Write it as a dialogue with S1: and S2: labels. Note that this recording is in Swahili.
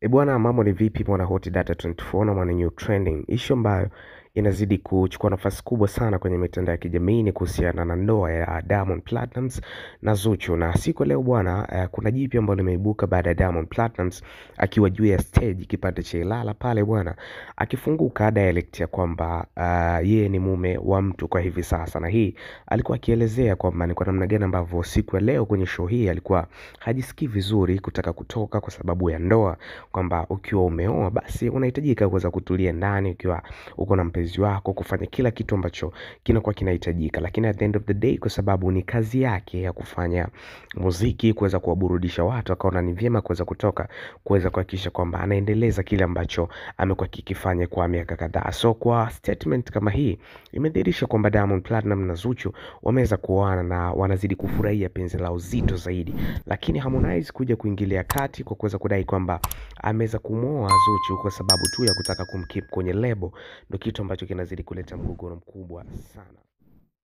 S1: E bwana, mambo ni vipi mwana Hot Data 24 na mwana New Trending. Issue ambayo inazidi kuchukua nafasi kubwa sana kwenye mitandao ya kijamii ni kuhusiana na ndoa ya Diamond Platnumz na Zuchu. Na siku leo bwana, kuna jipya ambalo limeibuka baada ya Diamond Platnumz akiwa juu ya stage kipande cha Ilala pale bwana, akifunguka direct ya kwamba yeye ni mume wa mtu kwa hivi sasa, na hii alikuwa akielezea kwamba ni kwa namna gani ambavyo siku ya leo kwenye show hii alikuwa hajisikii vizuri kutaka kutoka kwa sababu ya ndoa, kwamba ukiwa umeoa basi unahitajika kuweza kutulia ndani ukiwa uko na mpenzi wako kufanya kila kitu ambacho kinakuwa kinahitajika, lakini at the end of the day, kwa sababu ni kazi yake ya kufanya muziki, kuweza kuwaburudisha watu, akaona ni vyema kuweza kutoka kuweza kuhakikisha kwamba anaendeleza kile ambacho amekuwa kikifanya kwa miaka kadhaa. So kwa statement kama hii imedhihirisha kwamba Diamond Platnumz na Zuchu wameweza kuoana na wanazidi kufurahia penzi lao zito zaidi, lakini Harmonize kuja kuingilia kati kwa kuweza kudai kwamba ameweza kumwoa Zuchu kwa sababu tu ya kutaka kumkeep kwenye lebo, ndio kitu ambacho kinazidi kuleta mgogoro mkubwa sana.